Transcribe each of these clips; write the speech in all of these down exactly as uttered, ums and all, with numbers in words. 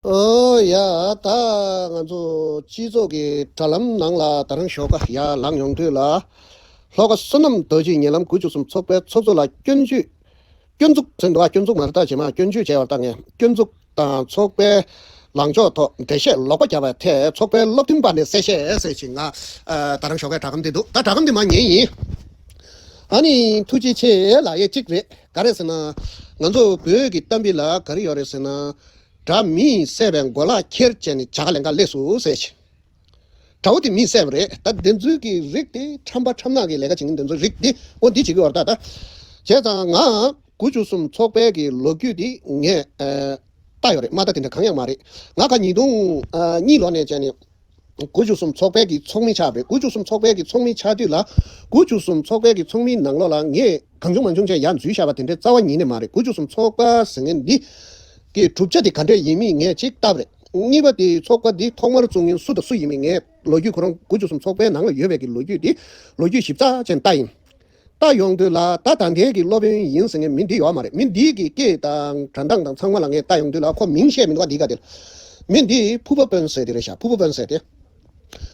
ཨོ་ཡ། ད་ང་ཚོ་སྤྱི་ཚོགས་ཀྱི་དྲ་ལམ་ནང་ལ་ད་རང་ཞོགས་ཀ་ཡར་ལངས་ཡོང་དུས་ལ། ལྷོ་ཁ་བསོད་ནམས་རྡོ་རྗེའི་ཉེ་ལམ་དགུ་བཅུ་གསུམ་ཚོགས་པའི་ཚོགས་གཙོ་ལ་སྐྱོན་བརྗོད། སྐྱོན་འཛུགས་ཟེར་འདུག་ཨ། སྐྱོན་འཛུགས་མ་རེད། ད་རྗེས་མ་སྐྱོན་བརྗོད་བྱས་པར་ད་ངས་སྐྱོན་འཛུགས་དང་ཚོགས་པའི་ལངས་ཕྱོགས་ཐོག་འགྲེལ་བཤད་ལོག་པ་བརྒྱབ་པའི་ཐད་ཚོགས་པའི་སློབ་སྟོན་པ་ནས་གསལ་བཤད་ཟེར་ཞིག་ང་ཨ་ད་རང་ཞོགས་ཀའི་སྒྲ་སྒམ་འདི་འདུག་ད་སྒྲ་སྒམ་འདི་མ་ཉན་ཡིན། ཨ་ནི་ཐུགས་རྗེ་ཆེ་ལགས། ཡས་གཅིག་རེད། ག་རེ་ཟེར་ན། ང་ཚོ་བོད་ཀྱི་གཏམ་དཔེ་ལ་ག་རེ་ཡོད་རེད་ཟེར་ན། དགྲ་མིས་བསད་པའི་མགོ་ལག་ཁྱེར་བྱས་ནས་བྱ་དགའ་ལེན་ག་སླེབས་སོང་ཟེར་ཞིག་དགྲ་བོ་དེ་མིས་བསད་པ་རེད། ད་དེ་ཚོའི་གི་རིགས་དེ་ཁྲམ་པ་ཁྲམ་ནག་གི་ལས་ཀ་བྱེད་མཁན་དེ་ཚོའི་རིགས་དེ་འོ་འདི་བྱེད་ཀྱི་ཡོད་རེད། ད་ད་བྱས་ཙང་ང་དགུ་བཅུ་གསུམ་ཚོགས་པའི་གི་ལོ་རྒྱུས་དེ་ངས་ཨ་ལྟ་ཡོད་རེད། མ་ལྟ་དེ་འདྲ་གང་ཡང་མ་རེད། ང་ག་ཉིས་སྟོང་ཨ་གཉིས་ལོ་ནས་བྱས་ནས་དགུ་བཅུ་གསུམ་ཚོགས་པའི་གི་ཚོགས་མི་ཆགས་པ་རེད། དགུ་བཅུ་གསུམ་ཚོགས་པའི་གི་ཚོགས་མི་ཆགས་དུས་ལ་དགུ་བཅུ་གསུམ་ཚོགས་པའི་གི་ཚོགས་མིའི་ནང་ལོགས་ལ་ངས་གང་བྱུང་མང་བྱུང་བྱས་ཡར་འཛུལ་བཞག་པ་དེ་འདྲའི་རྩ་བ་ཉིད་ནས་མ་རེད། དགུ་བཅུ་གསུམ་ཚོགས་པ་ཟེར་མཁན་འདི་གི་གྲུབ་ཆ་དེ་ག་འདྲས་ཡིན་མིན་ངས་གཅིག་བལྟས་པ་རེད། གཉིས་པ་དེ་ཚོགས་པ་འདི་ཐོག་མར་བཙུགས་མཁན་སུ་དང་སུ་ཡིན་མིན་ངས་ལོ་རྒྱུས་ཁོ་རང་དགུ་བཅུ་གསུམ་ཚོགས་པའི་ནང་ལ་ཡོད་པའི་གི་ལོ་རྒྱུས་དེ་ལོ་རྒྱུས་ཞིབ་ཚགས་ཅན་བལྟས་ཡིན། བལྟས་ཡོང་དུས་ལ་ད་ད་ལྟའི་གི་སློབ་དཔོན་ཡིན་ཟེར་མཁན་མི་འདི་ཡོད་མ་རེད། མི་འདི་གི་སྐད་དང་འགྲོ་སྟངས་དང་ཚང་མ་ལ་ངས་བལྟས་ཡོང་དུས་ལ་ཁོ་མིང་བཤད་མི་འདུག་ག་འདི་ག་དེ་ལ། མི་འདི་ཕུར་པ་དཔོན་ཟེར་དེ་རེད་ཤག་ཕུར་པ་དཔོན་ཟེར་དེ།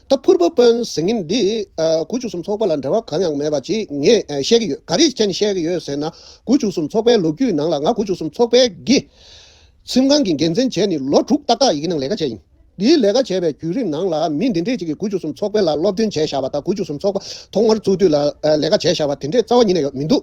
ད་ཕུར་པ་དཔོན་ཟེར་མཁན་འདི་ཨ་དགུ་བཅུ་གསུམ་ཚོགས་པ་ལ་འབྲེལ་བ་གང་ཡང་མེད་པ་ཅིག་ངས་ཨ་བཤད་ཀྱི་ཡོད། ག་རེ་བྱས་ནས་བཤད་ཀྱི་ཡོད་ཟེར་ན། དགུ་བཅུ་གསུམ་ཚོགས་པའི་ལོ་རྒྱུས་ནང་ལ་ང་དགུ་བཅུ་གསུམ་ཚོགས་པའི་གི་ཁྲིམས་ཁང་གི་འགན་འཛིན་བྱས་ནས་ལོ་དྲུག་ཏག་ཏག་ཡི་གེ་ནང་ལས་ཀ་བྱས་ཡིན། འདིའི་ལས་ཀ་བྱས་པའི་བརྒྱུད་རིམ་ནང་ལ་མི་འདི་འདྲས་ཅིག་གིས་དགུ་བཅུ་གསུམ་ཚོགས་པའི་ལ་སློབ་སྟོན་བྱས་བཞག་པ་དང་། དགུ་བཅུ་གསུམ་ཚོགས་པ་ཐོག་མར་བཙུགས་དུས་ལ་ཨ་ལས་ཀ་བྱས་བཞག་པ་དེ་འདྲས་རྩ་བ་ཉིད་ནས་ཡོད་མི་འདུག་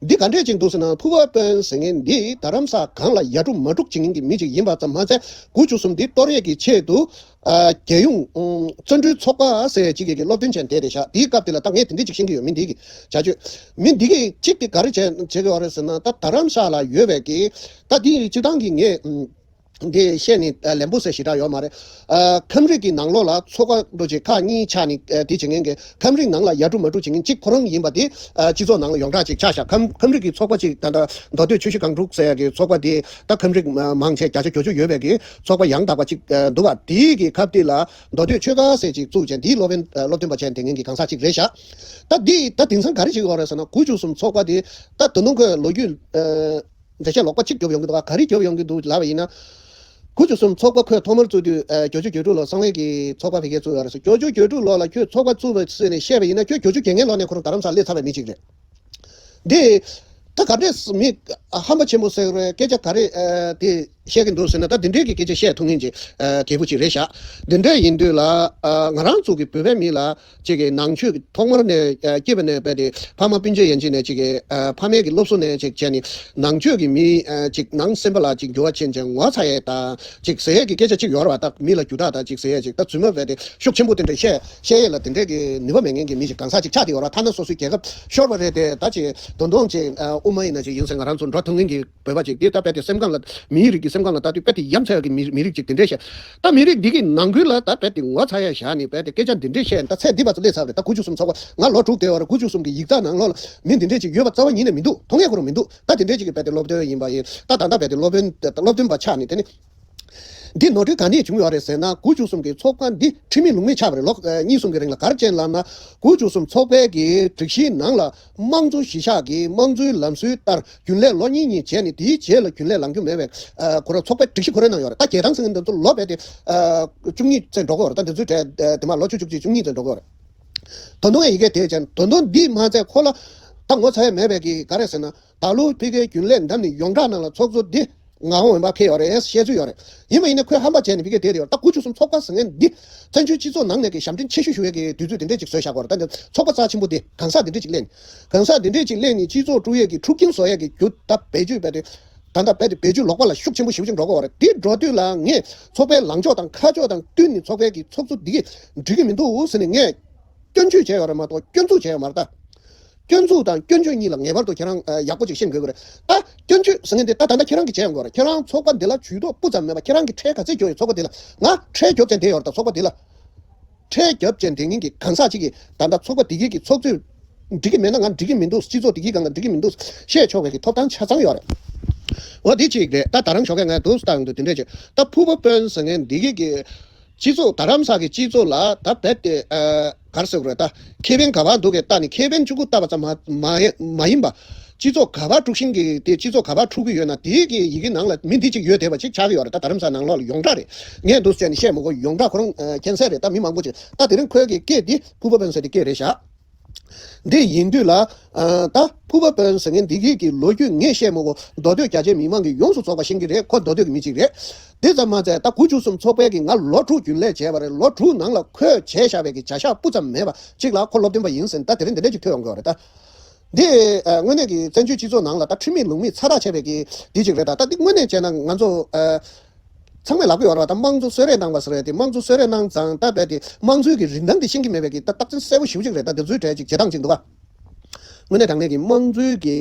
འདི་ག་འདྲས་ཅིག་འདུག་ཟེར་ན། ཕུར་པ་དཔོན་ཟེར་མཁན་འདི་རྡ་རམ་ས་སྒང་ལ་ཡ་དཀྲུག་མ་དཀྲུག་བྱེད་མཁན་གྱི་མི་ཅིག་ཡིན་པ་ཙམ་མ་ཟད། དགུ་བཅུ་གསུམ་འདི་གཏོར་ཡས་ཀྱི་ཆེད་དུ་ཨ་རྒྱལ་ཡོངས་ཨུམ་བརྩོན་འགྲུས་ཚོགས་པ་ཟེར་ཅིག་གི་སློབ་སྟོན་བྱས་བསྡད་བསྡད་ཤག་དེའི་སྐབས་དེ་ལ་ད་ངས་དེ་འདྲས་ཅིག་ཤེས་ཀྱི་ཡོད། མི་འདི་གི་བྱ་སྤྱོད། མི་འདི་གི་གཅིག་དེ་ག་རེ་བྱས་བྱེད་ཀྱི་ཡོད་རེད་ཟེར་ན། ད་རྡ་རམ་ས་ལ་ཡོད་པའི་གི་ད་དེ་སྤྱིར་བཏང་གི་ངས་ཨུམ་འདི་བཤད་ནས་ཨ་ལན་པོ་ཟེར་ཞེ་དྲག་ཡོད་མ་རེད། ཨ་ཁམས་རིགས་ཀྱི་ནང་ལོགས་ལ་ཚོགས་པ་འདྲ་ཅིག་ཁག་གཉིས་ཆགས་ནས་ཨ་དེ་བྱེད་མཁན་གྱི་ཁམས་རིགས་ནང་ལ་ཡ་དཀྲུག་མ་དཀྲུག་བྱེད་མཁན་གཅིག་ཁོ་རང་ཡིན་པ་དེ་ཨ་སྤྱི་ཚོགས་ནང་ལ་ཡོངས་གྲགས་ཅིག་ཆགས་ཤག་ཁམས་ཁམས་རིགས་ཀྱི་ཚོགས་པ་ཅིག་ད་ལྟ་མདོ་སྟོད་ཆུ་བཞི་སྒང་དྲུག་ཟེར་ཡ་གི་ཚོགས་པ་དེ་ད་ཁམས་རིགས་མང་ཆེ་བརྒྱ་ཆ་བརྒྱད་ཅུ་ཡོད་པའི་གི་ཚོགས་པ་ཡང་དག་པ་ཅིག་ཨ་འདུག་བ། དེའི་གི་སྐབས་དེ་ལ་མདོ་སྟོད་ཆོལ་ཁ་ཟེར་ཅིག་བཙུགས་བྱས། དེའི་སློབ་དཔོན་ཨ་སློབ་སྟོན་པ་བྱས་བསྡད་མཁན་གྱི་གང་ཟག་ཅིག་རེད་ཤག་ད་འདི་ད་དེང་སང་ག་རེ་བྱེད་ཀྱི་ཡོད་རེད་ཟེར་ན། དགུ་བཅུ་གསུམ་ཚོགས་པ་དེ་ད་ད་དུང་ཁོས་ལོ་རྒྱུས་ཨ་འགྲེལ་བཤད་ལོག་པ་གཅིག་རྒྱོབ་ཡོང་གི་འདུག་ག་ག་རེ་རྒྱོབ་ཡོང་གི་འདུག་ལབ་པ་ཡིན་ན། དགུ་བཅུ་གསུམ་ཚོགས་པ་ཁོས་ཐོག་མར་བཙུགས་དུས་ཨ་བརྒྱད་ཅུ་གྱ་དྲུག་ལོ་གསང་བའི་གི་ཚོགས་པ་ཕ་གིར་བཙུགས་ཡོད་རེད་ཟེར། བརྒྱད་ཅུ་གྱ་དྲུག་ལོ་ལ་ཁོས་ཚོགས་པ་བཙུགས་པ་ཟེར་ནས་བཤད་པ་ཡིན་ན། ཁོས་བརྒྱད་ཅུ་གྱ་ལྔའི་ལོ་ནས་ཁོ་རང་རྡ་རམ་ས་ལ་སླེབས་ཚར་བའི་མི་ཅིག་རེད། འདི་ད་ག་འདྲས་མི་ཧམ་པ་ཆེན་པོ་ཟེར་རེད། སྐད་ཆ་ག་རེ་ཨ་དེ་བཤད་ཀྱི་འདུག་ཟེར་ན། ད་འདི་འདྲས་ཀྱི་སྐད་ཆ་བཤད་ཐུབ་མཁན་གྱི་ཨ་རྒད་པོ་ཅིག་རེད་ཤག་འདི་འདྲས་ཡིན་དུས་ལ་ཨ་ང་རང་ཚོ་གི་བོད་པའི་མི་ལ་ཅིག་གི་ནང་ཆོས་ཀྱི་ཐོག་མར་ནས་ཨ་སྐྱེས་པ་ནས་རྦད་དེ་ཕ་མ་སྤུན་མཆེད་ཡན་ཆད་ནས་ཅིག་གི་ཨ་ཕ་མའི་གི་སློབ་གསོ་ནས་ཅིག་བྱས་ནས་ནང་ཆོས་ཀྱི་མི་ཨ་ཅིག་ནང་སེམས་པ་ལ་ཅིག་འགྱུར་བ་ཕྱིན་ཅིང་ངོ་ཚ་ཡས་དང་ཅིག་ཟེར་ཡས་ཀྱི་སྐད་ཆ་ཅིག་ཡོད་རེད་བ། ད་མི་ལ་རྒྱུ་དག་དང་ཅིག་ཟེར་ཡས་ཅིག་ད་རྫུན་མ་རྦད་དེ་ཤུགས་ཆེན་པོ་དེ་འདྲ་བཤད་བཤད་ཡས་ལ་དེ་འདྲས་ཀྱི་ནུས་པ་མེད་མཁན་གྱི་མི་ཅིག་གང་ཟག་ཅིག་ཆགས་བསྡད་ཡོད་རེད། ཐ་ན་སོ་སོའི་རྒྱལ་ཁབ་ཤོར་བ་རེད་དེ། ད་ཅིག་ད་དུང་ཅིག་ཨ་དབུ་མ་ཡིན་ན་ཅིག་ཡིན་ཟེར་ང་རང་ཚོ་འགྲོ་ཐུབ་མཁན་གྱི་བོད་པ་ཅིག་དེ་ད་རྦད་དེ་སེམས་ཁམས་ལ་མིའི་རིགས་ཀྱི་སེམས་ཁམས་ལ་ལྟ་དུས་རྦད་དེ་ཡ་མཚན་གྱི་མི་མི་རིགས་ཅིག་དེ་འདྲས་བཤད། ད་མི་རིགས་འདི་གི་ནང་ཁུལ་ལ་ད་རྦད་དེ་ངོ་ཚ་ཡ་བཞག་ནས་རྦད་དེ་སྐད་ཆ་འདི་འདྲས་བཤད་ནས་ད་ཚད་འདི་བར་དུ་སླེབས་ཚར་བ་རེད། ད་དགུ་བཅུ་གསུམ་ཚོགས་པ་ང་ལོ་དྲུག་བསྡད་ཡོད་རེད། དགུ་བཅུ་གསུམ་གི་ཡིག་ཚགས་ནང་ལོགས་ལ་མི་འདི་འདྲས་ཅིག་ཡོད་པ་རྩ་བ་ཉིད་ནས་མི་འདུག་མཐོང་ཡས་ཁོ་རང་མི་འདུག་ད་དེ་འདྲས་ཅིག་གི་རྦད་དེ་སློབ་སྟོན་ཡིན་པ་ཡིན། ད་ད་ལྟ་རྦད་དེ་སློབ་དཔོན་སློབ་སྟོན་པ་ཆགས་ནས་དེ་ནི། འདི་ནོར་འཁྲུལ་ག་ནས་བྱུང་ཡོད་རེད་ཟེར་ན། དགུ་བཅུ་གསུམ་གྱི་ཚོགས་པ་འདི་ཁྲིམས་མེད་ལུགས་མེད་ཆགས་པ་རེད། ལོ་ཨ་གཉིས་གསུམ་གྱི་རིང་ལ་ག་རེ་བྱས་ལབ་ན། དགུ་བཅུ་གསུམ་ཚོགས་པའི་གི་སྒྲིག་གཞིའི་ནང་ལ་དམངས་གཙོ་གཞིས་ཆགས་ཀྱི་དམངས་གཙོའི་ལམ་སྲོལ་ལྟར་རྒྱུན་ལས་ལོ་གཉིས་གཉིས་བྱས་ནས། དེའི་རྗེས་ལ་རྒྱུན་ལས་ལངས་རྒྱུ་མེད་པའི་ཨ་ཁོ་རང་ཚོགས་པའི་སྒྲིག་གཞི་ཁོ་རའི་ནང་ཡོད་རེད། ད་རྒྱལ་ཐང་ཟེར་མཁན་འདི་ཚོ་ལོ་རྦད་དེ་ཨ་བཅུ་གཉིས་ཙམ་འགྲོ་གི་ཡོད་རེད། ད་འདི་ཚོའི་གྲས་ཨ་དེ་མ་ལོ་བཅུ་བཅུ་གཅིག་བཅུ་གཉིས་ཙམ་འགྲོ་གི་ཡོད་རེད། ད་དུང་ཡི་གེ་དེ་ཅན་ད་དུང་འདི་མ་ཚད་ཁོ་ལ་ད་ངོ་ཚ་ཡ་མེད་པའི་གི་ག་རེ་ཟེར་ན། ད་ལོ་ཕ་གིའི་རྒྱུན་ལས་འདེམས་ནས་ཡོངས་གྲགས་ནང་ལ་ཚོགས་གཙོ་འདི་ངག་དབང་འོད་འབར་ཕེབས་ཡོད་རེད། བཤད་ཚུལ་ཡོད་རེད། ཡིན་པ་ཡིན་ན་ཁོས་ཧམ་པ་བྱས་ནས་ཕ་གིར་བསྡད་ཡོད་རེད། ད་དགུ་བཅུ་གསུམ་ཚོགས་པ་ཟེར་མཁན་འདི་བཙན་བྱོལ་སྤྱི་ཚོགས་ནང་ནས་ཀྱི་ཞབས་འདྲེན་ཆེ་ཤོས་ཞུ་ཡས་ཀྱི་དུས་ཚོད་དེ་འདྲས་ཅིག་བཟོས་བཞག་གོ་རེད། ད་འདི་ཚོགས་པ་རྩ་ཆེན་པོ་འདི་གང་ཟག་འདི་འདྲས་ཅིག་སླེབས་ནས། གང་ཟག་འདི་འདྲས་ཅིག་སླེབས་ནས་སྤྱི་ཚོགས་དཀྲུག་ཡས་ཀྱི་འཁྲུག་རྐྱེན་བཟོ་ཡས་ཀྱི་རྒྱུ་ད་བེད་སྤྱོད་རྦད་དེ། ད་ལྟ་རྦད་དེ་བེད་སྤྱོད་ལོག་པ་ལ་ཤུགས་ཆེན་པོ་ཞེ་པོ་ཅིག་འགྲོ་གི་ཡོད་རེད། དེ་འགྲོ་དུས་ལ་ངས་ཚོགས་པའི་ལངས་ཕྱོགས་དང་ཁ་ཕྱོགས་དང་བསྟུན་ནས་ཚོགས་པའི་གི་ཚོགས་གཙོ་འདི་གིས་འགྲིག་གི་མི་འདུག་ཟེར་ནས་ངས་སྐྱོན་བརྗོད་བྱས་ཡོད་རེད་མ་གཏོགས་སྐྱོན་འཛུགས་བྱས་ཡོད་མ་རེད་ད། སྐྱོན་འཛུགས་དང་སྐྱོན་བརྗོད་གཉིས་ལ་ངེས་པར་དུ་ཁྱེད་རང་ཨ་ཡག་པོ་ཅིག་ཤེས་དགོས་ཀྱི་རེད། ད་སྐྱོན་བརྗོད་ཟེར་མཁན་དེ་ད་ད་ལྟ་ཁྱེད་རང་གིས་བྱས་ཡོང་གི་རེད། ཁྱེད་རང་ཚོགས་པ་འདི་ལ་ཇུས་གཏོགས་སྤུ་ཙམ་མེད་པ། ཁྱེད་རང་གིས་ཁྲལ་ག་ཚོད་རྒྱོབ་ཡོད་ཚོགས་པ་འདི་ལ། ང་ཁྲལ་རྒྱོབ་ཅན་དེ་ཡོད་རེད་ད། ཚོགས་པ་འདི་ལ་ཁྲལ་རྒྱོབ་ཅན་དེ་ངན་གྱི་གང་ཟག་ཅིག་གིས་ད་ལྟ་ཚོགས་པ་འདི་གའི་གི་ཚོགས་གཙོས་འགྲིག་གི་མེད་ན་ང་འགྲིག་གི་མི་འདུག་སྤྱི་ཚོགས་འདི་གའི་སྒང་ལ་འགྲིག་གི་མི་འདུག་བཤད་ཆོག་པའི་གི་ཐོབ་ཐང་ཆ་ཚང་ཡོད་རེད། འོ་འདི་གཅིག་རེད། ད་ད་རང་ཞོགས་ཀས་ངས་འདུག་སྟངས་འདུག་དེ་འདྲས་བྱས། ད་ཕུར་པ་དཔོན་ཟེར་མཁན་འདི་གའི་གི་སྤྱི་ཚོགས་རྡ་རམ་ས་གི་སྤྱི་ཚོགས་ལ་ད་རྦད་དེ་ཨ་ག་རེ་ཟེར་དགོས་རེད། ད་ཁེ་ཕན་ག་པར་འདུག་གས་བལྟས་ནས་ཁེ་ཕན་གཅིག་པུ་བལྟས་པ་ཙམ་མ་མ་མ་ཡིན་པ། སྤྱི་ཚོགས་ག་པར་དཀྲུག་ཤིང་གི་དེ་སྤྱི་ཚོགས་ག་པར་འཁྲུག་གི་ཡོད་ན་དེའི་གི་ཡི་གེ་ནང་ལ་མི་འདི་གཅིག་ཡོད་བསྡད་པ་ཅིག་ཆགས་ཀྱི་ཡོད་རེད། ད་རྡ་རམ་ས་ནང་ལོགས་ལ་ཡོངས་གྲགས་རེད། ངས་འདུག་ཟེར་ནས་བཤད་མི་དགོས། ཡོངས་གྲགས་ཁོ་རང་མཁྱེན་གསལ་རེད། ད་མི་མང་པོ་ཅིག་ད་དེ་རིང་ཁོའི་གི་སྐད་འདི་ཕུར་པ་དཔོན་ཟེར་དེ་སྐད་རེད་ཤག་འདི་ཡིན་དུས་ལ། ད་ཕུར་པ་དཔོན་ཟེར་མཁན་འདི་གི་གི་ལོ་རྒྱུས་ངས་བཤད་མི་དགོས། མདོ་སྟོད་རྒྱ་ཆེའི་མི་མང་གིས་ཡོངས་སུ་རྫོགས་པ་ཤེས་ཀྱི་རེད། ཁོ་མདོ་སྟོད་ཀྱི་མི་གཅིག་རེད། དེ་ཙམ་མ་ཟད་ད་དགུ་བཅུ་གསུམ་ཚོགས་པའི་གི་ང་ལོ་དྲུག་རྒྱུན་ལས་བྱས་པ་རེད། ལོ་དྲུག་ནང་ལ་ཁོས་བྱས་བཞག་པའི་གི་བྱ་གཞག་སྤུ་ཙམ་མེད་པ་ཅིག་ལ་ཁོ་སློབ་སྟོན་པ་ཡིན་ཟེར་ནས་ད་དེ་རིང་འདི་འདྲ་ཅིག་ཐོས་ཡོང་གི་ཡོད་རེད་ད། འདི་ཨ་དངོས་གནས་ཀྱི་བཙན་བྱོལ་སྤྱི་ཚོགས་ནང་ལ་ད་ཁྲིམས་མེད་ལུགས་མེད་ཚ་ཐག་ཆད་པའི་གི་འདི་ཅིག་རེད་ད། ད་འདི་དངོས་གནས་བྱས་ན་ང་ཚོ་ཨ་ཚང་མས་ལབ་ཀྱི་ཡོད་རེད་བ། ད་དམངས་གཙོ་གསོལ་རས་གནང་བ་ཟེར་བས་དེ་དམངས་གཙོ་གསོལ་རས་གནང་ཙང་ད་རྦད་དེ་དམངས་གཙོའི་གི་རིན་ཐང་འདི་ཤེས་ཀྱི་མེད་པའི་གི་ད་རྟགས་མཚན་གསལ་པོ་ཞེ་པོ་ཅིག་རེད། ད་འདི་ཚོའི་གྲས་ཅིག་བྱེད་སྟངས་ཅིག་འདུག་ག་དངོས་གནས་དྲང་གནས་ཀྱི་དམངས་གཙོའི་གི་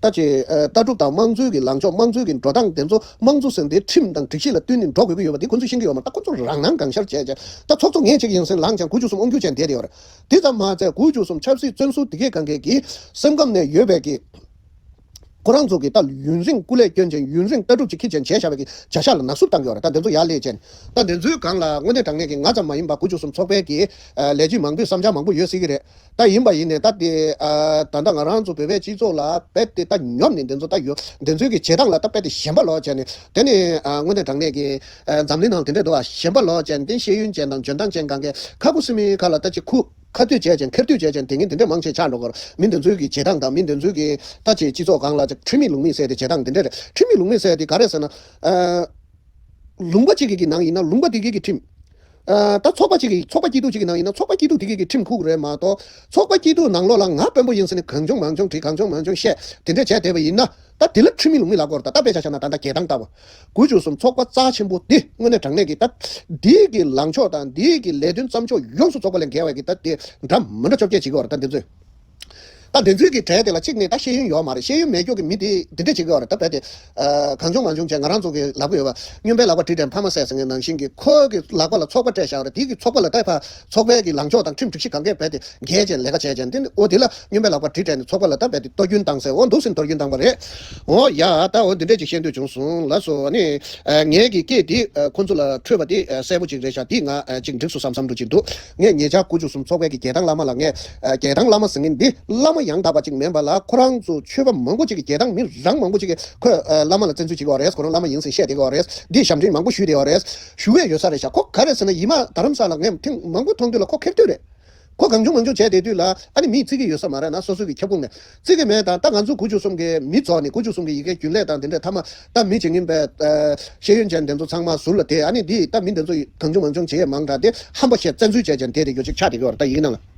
ལྟ་ཅི་ཨ་ལྟ་གྲུབ་དང་དམངས་གཙོའི་གི་ལངས་ཕྱོགས། དམངས་གཙོའི་གི་འགྲོ་སྟངས་དེ་ཚོ་དམངས་གཙོ་ཟེར་འདི་ཁྲིམས་དང་སྒྲིག་གཞི་ལ་བསྟུན་ནས་འགྲོ་དགོས་ཀྱི་ཡོད་པ་འདི་ཁོ་ཚོས་ཤེས་ཀྱི་ཡོད་མ་རེད། ད་ཁོ་ཚོ་རང་སྣང་གང་ཤར་བྱས་བྱས་ད་ཚོགས་གཙོ་ངས་བྱེད་ཀྱི་ཡིན་ཟེར་ལངས་ཀྱང་དགུ་བཅུ་གསུམ་དབང་སྒྱུར་བྱས་བསྡད་ཡོད་རེད། དེ་ཙམ་མ་ཟད་དགུ་བཅུ་གསུམ་ཆབ་སྲིད་བཙོན་ཟུར་དེ་གས་གང་གས་ཀྱི་སེམས་ཁམས་ནས་ཡོད་པའི་གི་ཁོ་རང་ཚོ་གི་ད་ཡུན་རིང་སྐུ་ལས་བསྐྱོན་ཅིང་ཡུན་རིང་ལྟ་གྲུབ་ཅིག་འཁྱེར་ཅིང་བྱས་བཞག་པའི་གི་བྱ་གཞག་ལ་ནག་བསུབ་བཏང་གི་ཡོད་རེད། ད་འདི་ཚོ་ཡར་སླེབས་བྱས་ནས་ད་འདི་ཚོའི་སྒང་ལ་དངོས་གནས་དྲང་གནས་ཀྱི་ང་ཙམ་མ་ཡིན་པ་དགུ་བཅུ་གསུམ་ཚོགས་པའི་གི་ལས་བྱེད་མང་པོས་བསམ་འཆར་མང་པོ་ཡོད་སྲིད་ཀྱི་རེད། ད་ཡིན་པ་ཡིན་ནས་ད་དེ་ད་ལྟ་ང་རང་ཚོ་བོད་པའི་སྤྱི་ཚོགས་ལ་རྦད་དེ་ད་ཉོབ་ནས་འདི་ཚོ་ད་ཡོད་འདི་ཚོའི་གི་བྱེད་སྟངས་ལ་ད་རྦད་དེ་ཞེན་པ་ལོག་བྱས་ནས་དེ་ནས་དངོས་གནས་དྲང་གནས་ཀྱི་འཛམ་གླིང་ནང་དེ་འདྲས་འདུག་ཨ། ཞེན་པ་ལོག་བྱས་ནས་དེ་ཤེས་ཡོན་ཅན་དང་འཇོན་ཐང་ཅན་གང་གས་ཁ་ཁུ་སིམ་མེའི་ཁ་ལ་ད་ཅིག་ཁུ། ཁ་གཏོད་བྱས་ཅན་ཁེར་གཏོད་བྱས་ཅན་དེ་ངན་དེ་འདྲ་མང་ཆེ་ཆགས་འགྲོ་གི་རེད། མི་འདི་ཚོའི་གི་བྱེད་སྟངས་དང་མི་འདི་ཚོའི་གི་ད་ཅིག་སྤྱི་ཚོགས་སྒང་ལ་ཅིག་ཁྲིམས་མེད་ལུགས་མེད་ཟེར་ཏེ་བྱེད་སྟངས་འདི་འདྲ་རེད། ཁྲིམས་མེད་ལུགས་མེད་ཟེར་ཏེ་ག་རེ་ཟེར་ན། ཨ། ལུང་པ་གཅིག་གི་གི་ནང་ཡིན་ན་ལུང་པ་དེ་གི་གི་ཁྲིམས། ཨ། ད་ཚོགས་པ་གཅིག་གི་ཚོགས་པ་སྐྱིད་སྡུག་གཅིག་གི་ནང་ཡིན་ན་ཚོགས་པ་སྐྱིད་སྡུག་དེ་གི་གི་ཁྲིམས་ཁུག་རེད་མ་གཏོགས་ཚོགས་པ་སྐྱིད་སྡུག་ནང་ལོགས་ལ་ང་དཔོན་པོ་ཡིན་ཟེར་ནས་གང་བྱུང་མང་བྱུང་བྲིས་གང་བྱུང་མང་བྱུང་བཤད་དེ་འདྲ་བྱས་བསྡད་པ་ཡིན་ན། ད་དེ་ལ་ཁྲིམས་མེད་ལུགས་མེད་ལབ་དགོས་རེད། ད་ལྟ་དཔེ་ཆ་བཞག་ན་ད་ལྟ་རྒྱལ་ཐང་ལྟ་བུ། དགུ་བཅུ་གསུམ་ཚོགས་པ་རྩ་ཆེན་པོ་འདི་དངོས་གནས་དྲང་གནས་ཀྱི་ད་འདིའི་གི་ལངས་ཕྱོགས་དང་འདིའི་གི་ལས་དོན་བརྩམས་ཕྱོགས་ཡོངས་སུ་རྫོགས་པ་ལས་འགལ་བའི་གི་ད་དེ་འདྲ་མི་འདྲ་བཅོ་བརྒྱད་བྱེད་ཀྱི་ཡོད་རེད། ད་འདི་ཚོས་ད་འདི་ཚོའི་གི་གྲས་དེ་ལ་གཅིག་ནས་ད་ཤེས་ཡོན་ཡོད་མ་རེད། ཤེས་ཡོན་མེད་ཀྱོག་གི་མི་དེ་འདི་འདྲ་བྱེད་ཀྱི་ཡོད་རེད། ད་རྦད་དེ་གང་བྱུང་མང་བྱུང་བྱས་ང་རང་ཚོ་གི་ལབ་གི་ཡོད་པ་སྨྱོན་པའི་ལག་པ་གྲི་སྦྲན་ཕ་མ་བསད་ཟེར་མཁན་ནང་བཞིན་གི་ཁོ་གི་ལག་པ་ལ་ཚོགས་པ་སྤྲད་བཞག་རེད། དེ་གི་ཚོགས་པ་ལ་ད་ཕ་ཚོགས་པའི་གི་ལངས་ཕྱོགས་དང་ཁྲིམས་སྒྲིག་གཞི་གང་གས་རྦད་དེ་འགལ་ཅན་ལས་ཀ་བྱས་ཅན་དེ་ནི་ཨོ་དེ་ལ་སྨྱོན་པའི་ལག་པ་གྲི་སྤྲད་ནས་ཚོགས་པ་ལ་ད་རྦད་དེ་གཏོར་སྐྱོན་བཏང་ཟེར་ཨོ་འདུག་སེ་གཏོར་སྐྱོན་བཏང་པ་རེད། ཨོ་ཡ་ད་ཨོ་འདི་འདྲས་ཅིག་བཤད་འདོད་བྱུང་སོང་ལགས་སོ། ཨ་ནི་ཨ་ངའི་གི་སྐད་འདི་ཨ་ཁོང་ཚོ་ལ་འཕྲོད་པ་འདི་ཨ་གསལ་པོ་ཅིག་རེད་ཤག་འདི་ང་ཨ་ཅིག་འགྲིག་སོང་བསམ་བསམ་འདྲ་ཅིག་འདུག་ངས་ཉེ་ཆར་དགུ་བཅུ་གསུམ་ཚོགས་པའི་གི་རྒྱལ་ཐང་བླ་མ་ལ་ངས་ཨ་རྒྱལ་ཐང་བླ་མ་ཟེར་མཁན་འདི་བླ་མ་ཡང་དག་པ་ཅིག་མིན་པ་ལ་ཁོ་རང་ཚོ་ཆོས་པ་མང་པོ་ཅིག་གི་རྒྱལ་ཐང་མི་རང་མང་པོ་ཅིག་གི་ཁོས་ཨ་བླ་མ་ལ་བཙན་འཛུལ་བྱེད་ཀྱི་ཡོད་རེད། ཁོ་རང་བླ་མ་ཡིན་ཟེར་བཤད་བསྡད་ཀྱི་ཡོད་རེད། འདི་ཞབས་འདྲེན་མང་པོ་ཞུས་བསྡད་ཡོད་རེད། ཞུ་ཡས་ཡོད་ས་རེད་ཤག་ཁོ་ག་རེ་ཟེར་ན་ཡིན་མ་རྡ་རམ་ས་ལ་ངས་ཐེངས་མང་པོ་མཐོང་དུས་ལ་ཁོ་ཁེར་རྡོག་རེད། ཁོ་གང་བྱུང་མང་བྱུང་བྱས་བསྡད་དུས་ལ་ཨ་ནི་མིས་བརྩི་གི་ཡོད་ས་མ་རེད་ན། སོ་སོ་གི་ཁྱབ་ཁོངས་ནས་བརྩི་གི་མེད་དང་། ད་ང་ཚོ་དགུ་བཅུ་གསུམ་གི་མི་རྫོགས་ནས་དགུ་བཅུ་གསུམ་གི་ཡི་གེ་རྒྱུན་ལས་དང་དེ་འདྲས་ཐ་མ་ད་མི་བྱེད་ངན་པའི་ཨ་ཤེས་ཡོན་ཅན་དེ་ཚོ་ཚང་མ་ཟུར་ལ་དེད། ཨ་ནི་འདི་ད་མི་འདི་ཚོ་གང་བྱུང་མང་བྱུང་བྱེད་ཡས་མང་དྲགས་ཏེ་ཧམ་པ་བཤད་བཙན་འཛུལ་བྱས་ཀྱང་དེ་དེ་རྒྱུ་ཅིག་ཆགས་བསྡད་ཀྱི་ཡོད་རེད། ད་ཡིག་ནང་ལ།